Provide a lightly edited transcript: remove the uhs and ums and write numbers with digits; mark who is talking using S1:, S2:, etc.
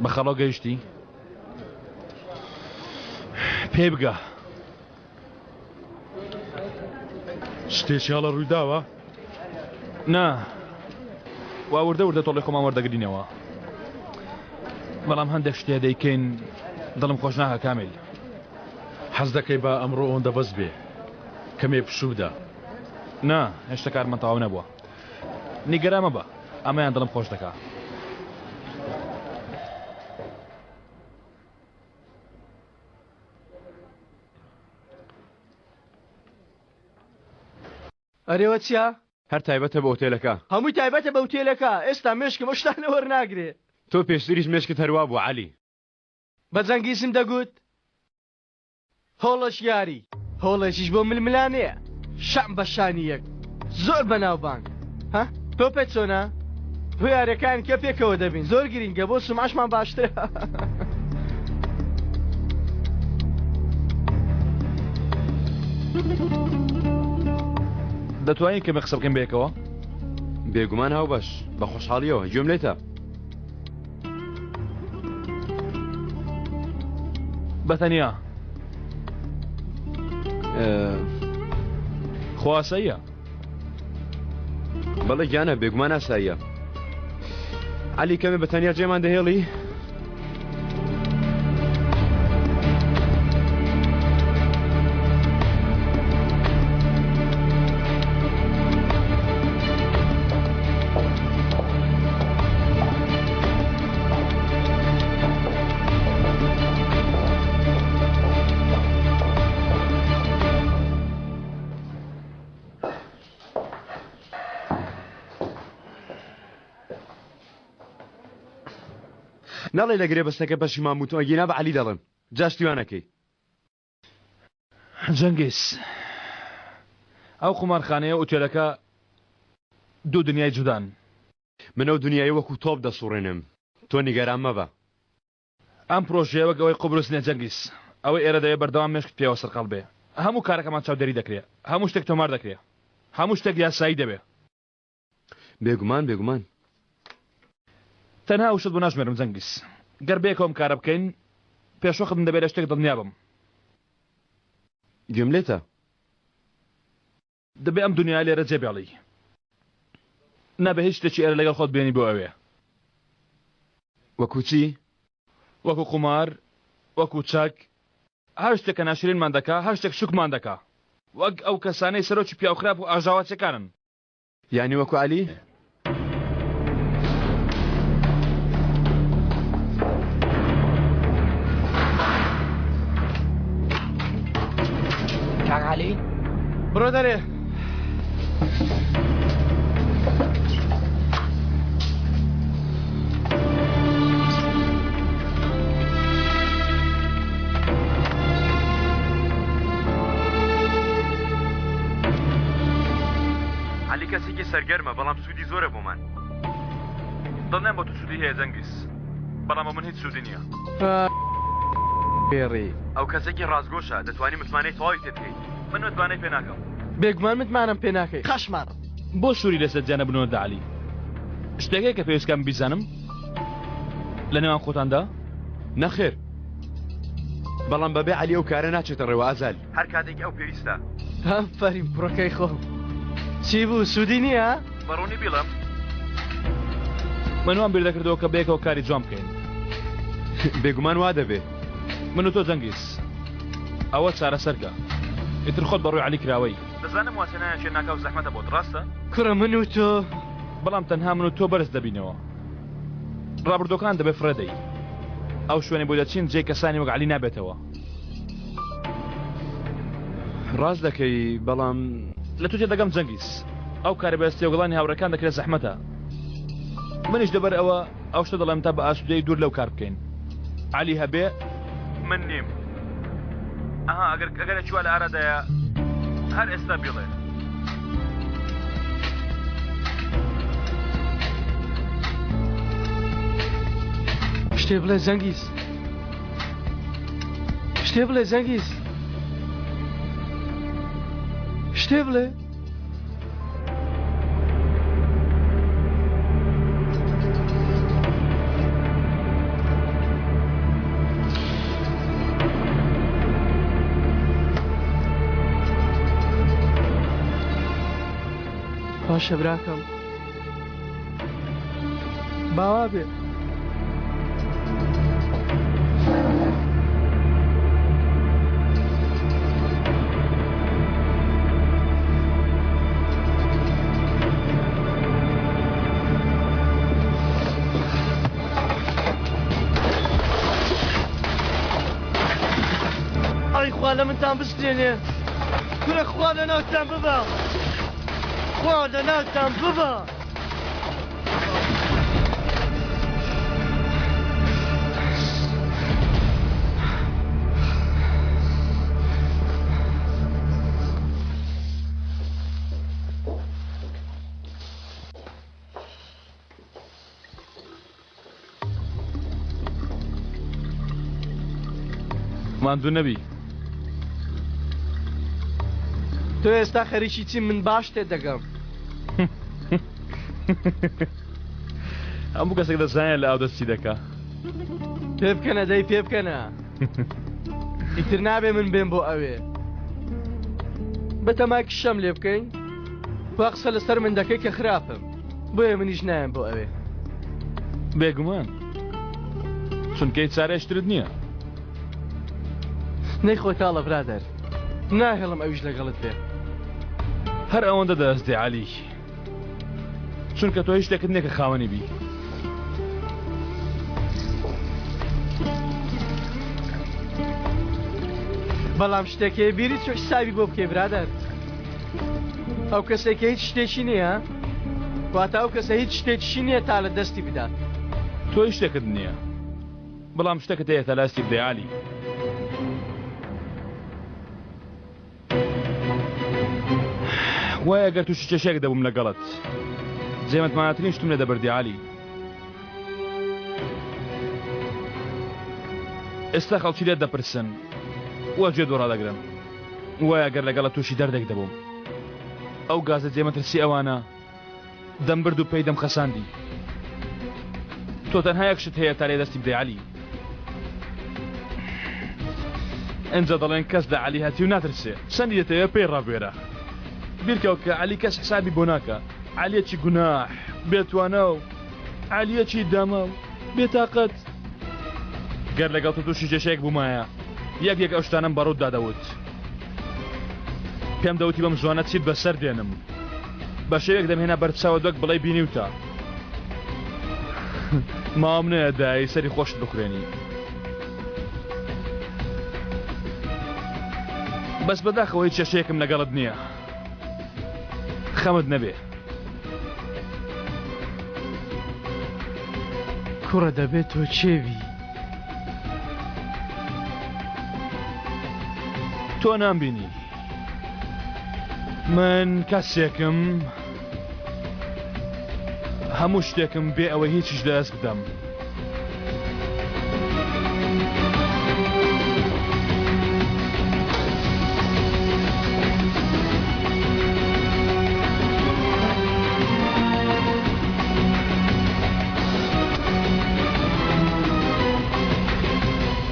S1: بە خەڵۆ گەیشتی؟ پێی بگە.
S2: شتێکی هەڵە ڕوویداوە؟
S1: نا وا وردە وردە تۆڵی خۆمان وەردەگرینەوە بەڵام هەندێک شتێ دەیکەین دڵم خۆش ناکە کامیل.
S2: حەز دەکەی با ئەمڕۆ ئەوەندە بەس بێ کەمێ پشوو بدە.
S1: نا هێشتا کارمان تەواو نەبووە نیگەران مەبە ئەمەیان دڵم خۆش دەکا.
S3: ئەرێوە چیە؟
S4: هەر تایبەتە بە ئوتێلەکە.
S3: هەمووی تایبەتە بە ئوتێلەکە ئێستا مێشکم ئەو شتانە وەرناگرێ.
S4: تۆ پێشتریش مێشکت هەروا بوو عەلی.
S3: بە جەنگیزم دەگوت هۆڵێک یاری، هۆڵێکیش بۆ ململانێ، شان بە شانی یەک، زۆر بەناوبانگ. ها؟ تۆ پێت چۆنە؟ بۆ یاریەکان کە پێکەوە دەبین زۆر گرینگە بۆ سومعەشمان باشترە.
S1: دەتوانین کەمێک قسە بکەین بەیەکەوە؟
S4: بێگومان هاوبەش، بە خۆشحاڵیەوە، گوێم لێتە.
S1: بەتەنیا خۆ ئاساییە.
S4: بەڵێ گیانە بێگومان ئاساییە. عەلی کەمێ بە تەنیا جێمان دەهێڵی؟ نەڵێ لە گرێبەستەکە پەشیمان بوو تۆ ئەگینا بە عەلی دەڵێم جا شتی وا نەکەی.
S1: جەنگیز ئەو قومارخانەیە و ئوتێلەکە دوو دنیای جودان.
S4: من ئەو دنیایە وەکو تۆپ دەسوڕێنم تۆ نیگەران مەبە.
S1: ئەم پرۆژەیە وەک ئەوەی قوبرس نیە جەنگیز. ئەوەی ئێرە دەبێ بەردەوام مێشکت پێوە سەرقاڵ بێ. هەموو کارەکەمان چاودێری دەکرێ. هەموو شتێک تۆمار دەکرێ. هەموو شتێک یاسایی دەبێ.
S4: بێگومان بێگومان.
S1: تەنها وشت بۆ ناژمێرم جەنگیز. گەر بەیەکەوە ئەم کارە بکەین پێشوەخت من دەبێ لە شتێک دڵنیا بم.
S4: گوێم لێتە.
S1: دەبێ ئەم دنیایە لێرە جێ بێڵی. نابێ هیچ شتێکی ئێرە لەگەڵ خۆت بێنی بۆ ئەوێ.
S4: وەکو چی؟
S1: وەکو قومار، وەکو چەک، هەر شتێک کە ناشرینمان دەکا، هەر شتێک شوکمان دەکا. وەک ئەو کەسانەی سەرۆکی پیاوخراپ و ئاژاوەچیەکانن.
S4: یانی وەکو عەلی؟
S5: کاک عەلی؟
S3: بڕۆ دەرێ.
S4: عەلی کەسێکی سەرگەرمە بەڵام سوودی زۆرە بۆمان.
S1: دڵنیام بۆ تۆ سوودی هەیە جەنگیز بەڵام بۆ من هیچ سوودی نییە.
S3: پێڕی.
S4: ئەو کەسێکی ڕاستگۆشە دەتوانی متمانەی تەواوی پێ بکەیت.
S1: من متمانەی پێ ناکەم.
S3: بێگومان متمانەم پێ ناکەی خەشمار.
S1: بۆ سووری لەسەر جیا نەبوونەوە دە عەلی شتێک هەیە کە پێویست کەم بیزانم لە نێوان خۆتاندا؟
S4: نەخێر بەڵام بەبێ عەلی ئەو کارە ناچێتە ڕێوە ئازال. هەر کاتێک ئەو پێویستە.
S3: ئافەرین کوڕەکەی خۆم. چی بوو سوودی نییە؟
S1: بە ڕوونی بیڵێم من وام بیر دەکردەوە کە بەیەکەوە کاری جوان بکەین.
S4: بێگومان وا دەبێ.
S1: من و تۆ جەنگیز ئەوە چارەسەرکە ئیتر خۆت بە ڕووی عەلی کراوەی. دەزانم وازهێنانێکی ناکاو زەحمەتە بۆت ڕاستە؟
S3: کوڕە من و تۆ.
S1: بەڵام تەنها من و تۆ بەرز دەبینەوە. ڕابردووەکان دەبێ فڕێ دەی. ئەو شوێنەی بۆ دەچین جێی کەسانی وەک عەلی نابێتەوە.
S4: ڕاست دەکەی بەڵام.
S1: لە تۆ تێدەگەم جەنگیز. ئەو کارە بە تێوەگلانی هاوڕێکان دەکرێت زەحمەتە. منیش لەبەر ئەوە ئەو شتە دەڵێم تا بە ئاسوودەیی دوور لەو کار بکەین. عەلی هەبێ من نیم. ئەها ئەگەر ئەگەرێکی وا لە ئارادایە هەر ئێستا بیڵێ.
S3: شتێ بڵێ جەنگیز. شتێ بڵێ جەنگیز. شتێ بڵێ. باشە براکەم باوا بێ. ئەی خوا لە منتان بستێنێ کورە خوا لە ناوتان ببا خوا لە ناوتان ببا.
S1: ماندوو نەبی.
S3: تۆ ئێستا خەریکی چی من باش تێدەگەم.
S1: هەموو کەسێک دەزانێت لە ئاو دەستی دەکا.
S3: پێ بکەنە دەی پێ بکەنە. ئیتر نابێ من بێم بۆ ئەوێ. بەتەمای کشەم لێ بکەین؟ وا قسە لەسەر من دەکەی کە خراپم بۆیە منیش نایەم بۆ ئەوێ.
S1: بێگومان چونکە هیچ چارەیەکی ترت نییە.
S3: نەی خۆ تاڵە برادەر ناهێڵم ئەویش لەگەڵت بێ.
S1: هەر ئەوەندە دەست دێ عەلی چونکە تۆ هیچ شتێکت نییە کە خاوەنی بی.
S3: بەڵام شتێک هەیە بیری چوو حسابی بۆ بکەی برادەر. ئەو کەسێک کە هیچ شتێکی نییە واتە ئەو کەسە هیچ شتێکیشی نییە تا لە دەستی بدات.
S1: تۆ هیچ شتێکت نییە بەڵام شتێکت هەیە تا لە دەستی بدەی عەلی. وایە گەر تووشی کێشەیەک دەبووم لەگەڵت جێمەتمانەترین شتم لێ دەبردی عەلی. ئێستا خەڵکی لێت دەپرسن و گوێت بۆ ڕادەگرن. وایە گەر لەگەڵت تووشی دەردێک دەبووم ئەو گازە جێمەترسی ئەوانە دەمبرد و پێی دەمخەساندی تۆ تەنها یەک شت هەیە تا لێ دەستی بدەی عەلی ئینجا دەڵێن کەس لە عەلی هەتیو ناترسێ چەندی دەتەوێ پێی ڕابوێرە بیرکەوە کە عەلی کەس حسابی بۆ ناکا عەلیەکی گوناح بێتوانا و عەلیەکی داماو بێتاقەت گەر لەگەڵ تۆ تووشی کێشەیەک بوومایە یەک یەک ئەو شتانەم بە ڕووتدا دەوت پێم دەوتی بەم زوانە چیت بەسەر دێنم بە شێوێک دەمهێنا بەرچاوت وەک بڵێی بینیوتە ماوەم نەیەدای سەری خۆشت بخورێنی بەس بەداخەوە هیچ کێشەیەکم لەگەڵت نییە خەمت نەبێ.
S3: کوڕە دەبێ تۆ کێ بی؟
S1: تۆ نامبینی. من کەسێکم هەموو شتێکم بێ ئەوەی هیچیش لەدەست بدەم.